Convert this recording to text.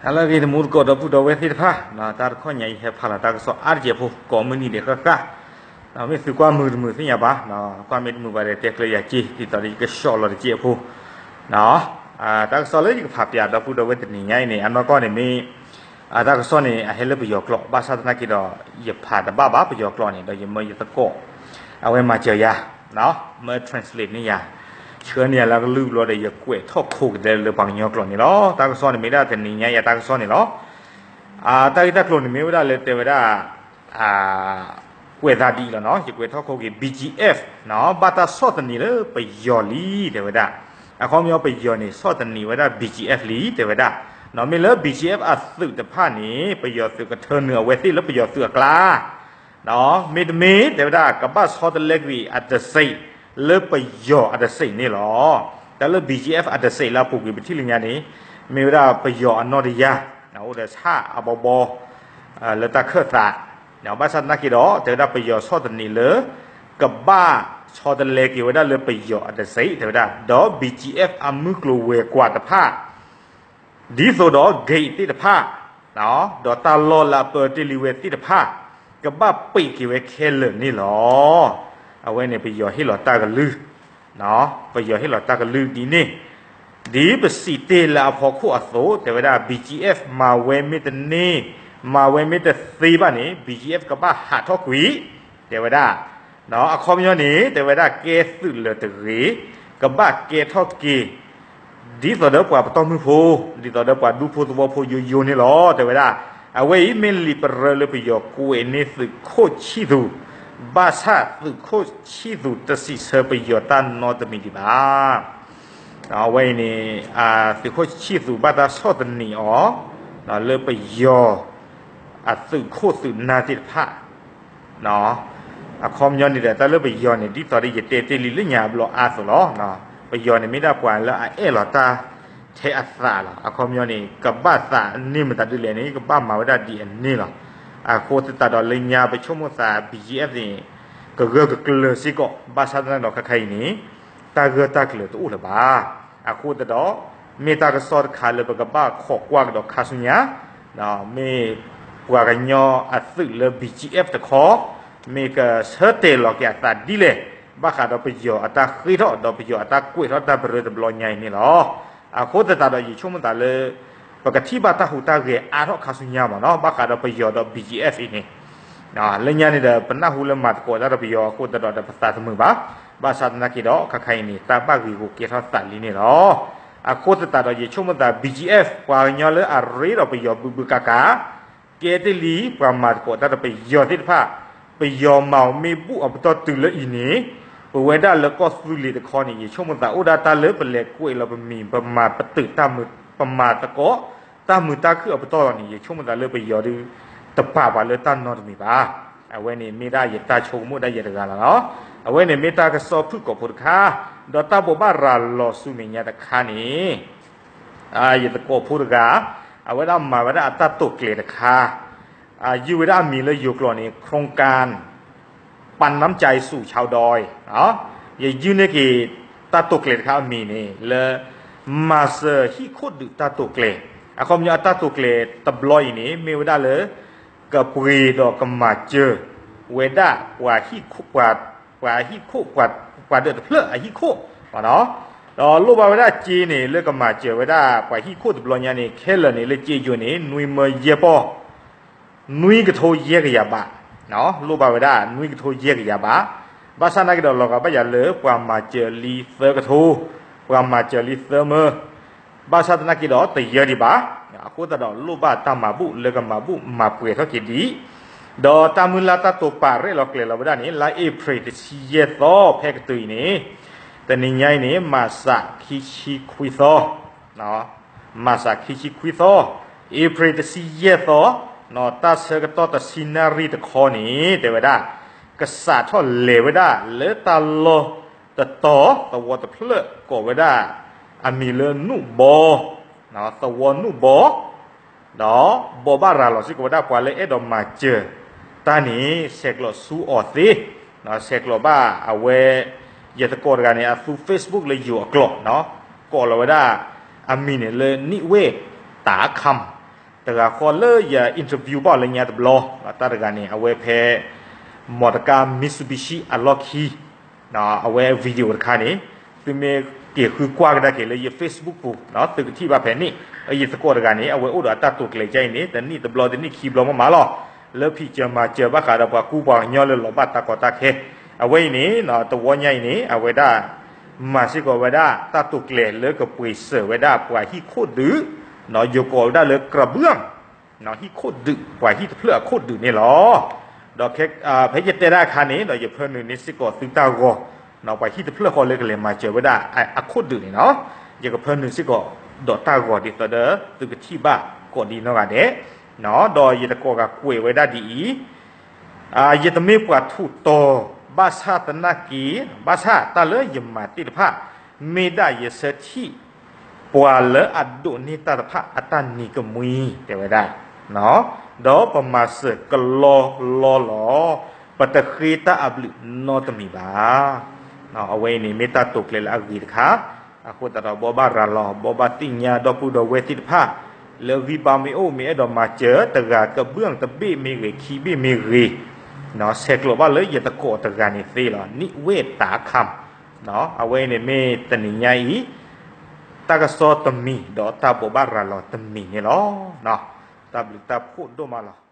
ဟါလၢအဂ့ၤ တံၤသကိးဒီပုၢ်ဒီဝဲၢ်သ့ၣ်တဖၣ်, တၢ်တခီညါအံၤ ဟဲဖးလီၤတၢ်ကစီၣ်အါတစဲးဖိ ကိးမုၢ်နံၤဒဲးဃၣ်ဃၣ်, မ့ၢ်သုကွၢ်မုာ်တမုာ်သ့ၣ်ညါဘၣ်, ကွၢ်မ့ၢ်တမုာ်ဘၣ်ဒီး တဲကျၢၤယၤက့ၤ ဒ်သိးဒီးယကဆှီလီၤတစဲးဖိ တၢ်ကစီၣ်လၢယကဖးပၠးဒီပုၢ်ဒီဝဲၢ်တနံၤညါအံၤန့ၣ် အနီၢ်ကီၢ်န့ၣ်မ့ၢ် တၢ်ကစီၣ်န့ၣ် အဟဲလၢပယီၤကျိာ် ဘၣ်ဆၣ်သနာ်က့ဒီး ယဖးတဘၣ်ဘၣ်ပယီၤကျိာ်န့ၣ် ဒီးယမၢယသကိး အဝဲမၤစၢၤယၤ, မၢ translate န့ၢ်ယၤ, ဆှၢန့ၢ်ယၤလၢကလုၢ်ဘျီဒီး ယကွဲးထီၣ်ခိကဒဲလၢပှၤကညီကျိာ်န့ၣ်လီၤ. တၢ်ကစီၣ်န့ၣ်မ့ၢ်ဒၣ်တနံၤညါအံၤအတၢ်ကစီၣ်န့ၣ်လီၤ. တၢ်ဂ့ၢ်တၢ်ကျိၤန့ၣ်မ့ၢ်ဝဲဒၣ်လၢတဲဝဲဒၣ် ကွဲးသးဒ်အံၤလီၤနီၤ, ယကွဲးထီၣ်ခိက့ၤ BGF ဘၣ်တၢ်ဆီၣ်သနံးလၢပယီၤလံ တဲဝဲဒၣ်. အခီပညီပယီၤန့ၣ် ဆီၣ်သနံးဝဲဒၣ် BGF လံ တဲဝဲဒၣ်. မ့ၢ်လၢ BGF အသုးတဖၣ်န့ၣ် ပယီၤသုးကထၢနုာ်အဝဲသ့ၣ်လၢပယီၤသုးအကျါ မ့တမ့ၢ် တဲဝဲဒၣ် ကဘၣ်ဆီတလဲကွံာ်အတစဲး လၢပယီၤအတစဲးန့ၣ်လီၤ. တၢ်လၢ BGF အတစဲးလၢအပူၤကွံာ်ပထံၣ်လၢညါန့ၣ် မ့ၢ်ဝဲဒၣ်ပယီၤအနီၢ်တယၢ် အိၣ်ဒီးဆၣ်အဘီဘီ လၢတၢ်ခၢၣ်သး, ဘၣ်ဆၣ်သနာ်က့ဒီး တဲဝဲဒၣ်ပယီၤဆီၣ်သနံးလၢ ကဘၣ်ဆီတလဲက့ၤဝဲဒၣ်လၢပယီၤအတစဲး တဲဝဲဒၣ်, ဒီး BGF အမုၢ်ကျိၤဝဲၤကွာ်တဖၣ် ဒ်သိးဒီး gate သ့ၣ်တဖၣ် ဒီးတၢ်လီၢ်လၢအပၢတ့ၢ်လံဝဲသ့ၣ်တဖၣ် ကဘၣ်ပံးက့ၤဝဲခဲလၢာ်န့ၣ်လီၤ. အဝဲန့ၣ်ပယီၤဟ့ၣ်လီၤတၢ်ကလုၢ်, ပယီၤဟ့ၣ်လီၤတၢ်ကလုၢ်ဒ်န့ၣ်, ဒ်ပစံးတ့ၢ်လၢအဖီခိၣ်အသိး တဲဝဲဒၣ် BGF မၤဝဲမ့ၢ်တန့ၢ် မၤဝဲမ့ၢ်တသ့ဘၣ်န့ၣ် BGF ကဘၣ်ဟးထီၣ်ကွံာ် တဲဝဲဒၣ်. အခီပညီန့ၣ် တဲဝဲဒၣ်ကဲသုးလၢၤတဂ့ၤ, ကဘၣ်ကဲထီၣ်က့ၤ ဒ်သိးဒီးပှၤပတီၢ်မုၢ်ဖိ, ဒ်သိးဒီးပှၤဒူဖိသဝီဖိယိယိန့ၣ်လီၤ တဲဝဲဒၣ်. အဝဲအံၤမ့ၢ်လံာ်ပရၢလၢပယီၤကွဲးန့ၢ်သုးခိၣ်ဆံၣ်သူး, ဘၣ်ဆၣ်သုးခိၣ်ဆံၣ်သူးတစံးဆၢပယီၤတၢ်နီတမံၤဒံးဘၣ်. အဝဲအံၤန့ၣ် သုးခိၣ်ဆံၣ်သူးဘၣ်တၢ်ဆီၣ်သနံးအီၤ လၢပယီၤ အသုးခိၣ်သုးနၢ်သ့ၣ်တဖၣ် အခီပညီန့ၣ်ဒီး တၢ်လၢပယီၤန့ၣ် ဒ်သိးဒီးယတဲတ့ၢ်လံလၢညါအဘျီအါသိးလီၤ. ပယီၤန့ၣ်မ့ၢ်ဒၣ်ပှၤလၢအအဲၣ်လီၤတၢ်ထဲအသးလီၤ. အခီပညီန့ၣ် ကဘၣ်သးန့ၢ်မတၤဒ်လဲၣ်န့ၣ် ကဘၣ်မၤဝဲဒၣ်ဒ်အန့ၣ်လီၤ. အဃိသတးဒီးလၢညါပဆိကမိၣ်သး BGF န့ၣ် ကဂၢၢ်ကကျၢၤစ့ၢ်ကီး ဘၣ်ဆၣ်သနာ်က့ဒီးခဲခါအံၤန့ၣ် တၢ်ဂၢၢ်တၢ်ကျၢၤတအိၣ်လၢၤဘၣ်. အဃိသတးဒီး မ့ၢ်တၢ်ကစီၣ်တခါလၢပကဘၣ်ခိးကွၢ်ကဒီးခါဆူညါ မ့ၢ်ပှၤကညီအသုးလၢ BGF တခီ မ့ၢ်ကဆၢတဲာ်လီၤက့ၤအသးဒ်လဲၣ် ဘၣ်ဃးဒီးပယီၤအတၢ်ဃ့ထီၣ် ဒီးပယီၤအတၢ်ကွဲးထီၣ်တၢ်ပရၢတဘျီညါအံၤန့ၣ်လီၤ. အဃိသတးဒီးယဆိကမိၣ်သးလၢ ပကထံၣ်ဘၣ်တၢ်ဟူးတၢ်ဂဲၤအါထီၣ်ခါဆူညါမ့ၢ်နီၤ ဘၣ်ဃးဒီးပယီၤဒီး BGF အံၤန့ၣ် လၢညါန့ၣ်ဒီး ပနၢ်ဟူလၢမၤသကိးတၢ်ဒီးပယီၤအဃိသတးဒီး ပသးတမုာ်ဘၣ်. ဘၣ်ဆၣ်သနာ်က့ဒီး ခဲခါအံၤန့ၣ် တၢ်ဘၣ်ဂ့ၤဂီၤကဲထီၣ်သးလံန့ၣ်လီၤ. အဃိသတးဒီး ယဆိကမိၣ်သး BGF ပှၤကညီလၢအရ့ဒီးပယီၤဘုဘုကးကး ကဲတ့ၢ်လံ ပှၤမၤသကိးတၢ်ဒီးပယီၤသ့ၣ်တဖၣ် ပယီၤမၤအီၤမ့ၢ်ဘူၣ်အပတီၢ်တုၤလၢအံၤန့ၣ် ပဝဲဒၣ်လၢကီၢ်သူလ့ၤတခီန့ၣ် ယဆိကမိၣ်သးအိၣ်ဒၣ်တၢ်လၢပလဲၤကွဲးလီၤပမံၤ ပမၤပတုာ်တၢ်မုာ် ပမၤသကိး တၢ်မုာ်တၢ်ခုၣ်အပတီၢ်လီၤန့ၣ် ယဆိကမိၣ်သးလၢပယီၤဒုး တပာ်ပှၤလၢတၢ်နီတမံၤဘၣ်. အဝဲန့ၣ်မ့ၢ်ဒၣ်ယတၢ်ဆိကမိၣ်ဒၣ်ယဲတဂၤလီၤ. အဝဲန့ၣ်မ့ၢ်တၢ်ကစီၣ်ဖုၣ်ကိာ်ဖိတခါ, ဒီးတၢ်ဘိးဘၣ်ရၤလီၤဆူမဲာ်ညါတခါန့ၣ် ယသကိးဖိတဂၤ အဝဲဒၣ်မၤဝဲဒၣ်အတၢ်တိာ်ကျဲၤတခါ, ယုၢ်ဝဲဒၣ်အမံၤလၢယိၤကျိာ်န့ၣ် โครงการปันน้ำใจสู่ชาวดอย ယယုၢ်န့ၢ်က့ၤတၢ်တိာ်ကျဲၤတခါအမံၤန့ၣ် လၢ မၤစၢၤဟံၣ်ခိၣ်ဒုးတၢ်တိာ်ကျဲၤ, အခီပညီအတၢ်တိာ်ကျဲၤတဘျီအံၤန့ၣ် မ့ၢ်ဝဲဒၣ်လၢ ကပှ့ၤဒီးကမၤစၢၤဝဲဒၣ် ပှၤဟံၣ်ခိၣ် ပှၤဟံၣ်ခိၣ် ပှၤဒၢးတဖျၢၣ်အဟံၣ်ခိၣ် ဒီးလိၣ်ဘၣ်ဝဲဒၣ်စ့န့ၣ် လၢကမၤစၢၤဝဲဒၣ်ပှၤဟံၣ်ခိၣ်တဘျီညါန့ၣ် ခဲလၢာ်န့ၣ်လၢစ့ယိၤန့ၣ် နွံမၢယဲၢ်ပီၢ် နွံကထိယဲၢ်ကယၤဘး, လိၣ်ဘၣ်ဝဲဒၣ် နွံကထိယဲၢ်ကယၤဘး, ဘၣ်ဆၣ်သနာ်က့ဒီး လီၤဂာ်ဘၣ်ယၤလၢပှၤမၤစၢၤလံသၢကထိ, ပှၤမၤစၢၤလံသၢမၢ, ဘၣ်ဆၣ်သနာ်က့ဒီး တယၢဒံးဘၣ်, အဃိသတးဒီး လိၣ်ဘၣ်တၢ်မၤဘူၣ်လၢကမၤဘူၣ်မၤပှဲၤထီၣ်က့ၤဒံး, ဒီးတၢ်မုၢ်လၢ်တၢ်တိာ်ပာ်ရဲၣ်လီၤကျဲၤလီၤဝဲဒၣ်န့ၣ် လါအ့ဖြ့ၣ်တဆံယဲၢ်သီ ဖဲကတုၤအံၤန့ၣ်, တနံၤညါအံၤန့ၣ် မၢ်စးခံဆံခွံသီ မၢ်စးခံဆံခွံသီ, အ့ဖြ့ၣ်တဆံယဲၢ်သီ, တၢ်ဆၢကတီၢ်တဆံနၣ်ရံၣ်တခီန့ၣ် တဲဝဲဒၣ်, ကစးထီၣ်လဲၤဝဲဒၣ်လၢတၢ်လီၢ်တတီၤ သဝီတဖျၢၣ် ကိးဝဲဒၣ်အမံၤလၢနူၣ်ဘီ, သဝီနူၣ်ဘီ, ဒီးဘိးဘၣ်ရၤလီၤစ့ၢ်ကီးဝဲဒၣ်ပှၤလၢအဲၣ်ဒိးမၤစၢၤတၢ်န့ၣ် ဆဲးကျိးဆူအီၤသ့, ဆဲးကျိးဘၣ်အဝဲ ယသကိးတဂၤန့ၣ် အသူ Facebook လၢယိၤအကျိာ်, ကိးလီၤဝဲဒၣ်အမံၤန့ၣ်လၢ နံၣ်ဝ့ၢ်တၢ်ခၢမ်ၣ် တဂၤဃီလၢယ interview ဘၣ်လၢညါတဘျီ, တၢ်တဂၤန့ၣ် အဝဲဖဲ မော်တော်ကား Mitsubishi အလီၢ်ခံ, အဝဲ video တခါန့ၣ် သုမ့ၢ်က့ၤဃုကွၢ်ကဒါက့ၤလၢယ Facebook ပူၤ သုကထံၣ်ဘၣ်ဖဲန့ၣ်, ယသကိးတဂၤန့ၣ် အဝဲအိၣ်ဒီးအတၢ်တိာ်ကျဲၤဒ်အံၤန့ၣ် တနံၣ်တဘျီတနံၣ်ခံဘျီမးမးလီၤ, လၢဖံးစၢၤမၤစၢၤဘၣ်ဃးဒီးပှၤကူပှၤကညီလၢလီၤဘၣ်တၢ်ကီတၢ်ခဲ, အဝဲအံၤန့ၣ် တဝီညါအံၤန့ၣ် အဝဲဒၣ် မၤစ့ၢ်ကီးဝဲဒၣ်တၢ်တိာ်ကျဲၤလၢကပှ့ၤစၢၤဝဲဒၣ်ပှၤဟံၣ်ခိၣ်ဒုး, ယကိးဝဲဒၣ်လၢကရၢဘုၣ် ဟံၣ်ခိၣ်ဒုး ပှၤဟံၣ်တဖျၢၣ်အခိၣ်ဒုးန့ၣ်လီၤ. ဒီးဖဲယတဲဒၣ်အခါန့ၣ် ဒီးယဖၢနုာ်န့ၢ်စ့ၢ်ကီးသုတၢ်ဂီၤ, ပှၤဟံၣ်တဖျၢၣ်ဃီလၢကလဲၤမၤစၢၤဝဲဒၣ်အခိၣ်ဒုးန့ၣ်လီၤ. ယကဖၢနုာ်စ့ၢ်ကီးဒီးတၢ်ဂီၤဒ်သိးဒီးသုကထံၣ်ဘၣ်ကိးဒံနီၢ်ဂၤဒဲး, ဒီးယတကိးဂၤကွဲးဝဲဒၣ်ဒ်အံၤ ယတမ့ၢ်ပှၤထူးတီၤ, ဘၣ်ဆၣ်သနာ်က့, ဘၣ်ဆၣ်တၢ်လၢယမၤသ့ၣ်တဖၣ် မ့ၢ်ဒၣ်ယဆၢထံၣ် ပှၤလၢအဒိးန့ၢ်တၢ်တဖၣ်အတၢ်နံၤကမှံ တဲဝဲဒၣ်, ဒီးပမၤစၢၤကလီလီလီၤ, ပတဃ့တၢ်အဘျုးနီတမံၤဘၣ်. အဝဲအံၤန့ၣ်မ့ၢ်တၢ်တိာ်ကျဲၤလၢအဂ့ၤတခါ, အဃိသတးဒီးဘိးဘၣ်ရၤလီၤ ဘိးဘၣ်သ့ၣ်ညါဒီပုၢ်ဒီဝဲၢ်သ့ၣ်တဖၣ် လၢဂံၢ်ဘါမ့ၢ်အိၣ်မ့ၢ်အဲၣ်ဒိးမၤစၢၤ တဂၤကဘၣ်တဘ့ၣ်မ့ၢ်ဂ့ၤ ခံဘ့ၣ်မ့ၢ်ဂ့ၤ, ဆဲးကျိးဘၣ်လၢယတကိးတဂၤန့ၣ်သ့လီၤ နံၣ်ဝ့ၢ်တၢ်ခၢမ်, အဝဲအံၤန့ၣ်မ့ၢ်တနံၤညါအံၤ တၢ်ကစီၣ်တမံၤ ဒီးတၢ်ဘိးဘၣ်ရၤလီၤတမံၤန့ၣ်လီၤ. တၢ်ဘျုးတၢ်ဖှိၣ်ဒိၣ်မးလီၤ.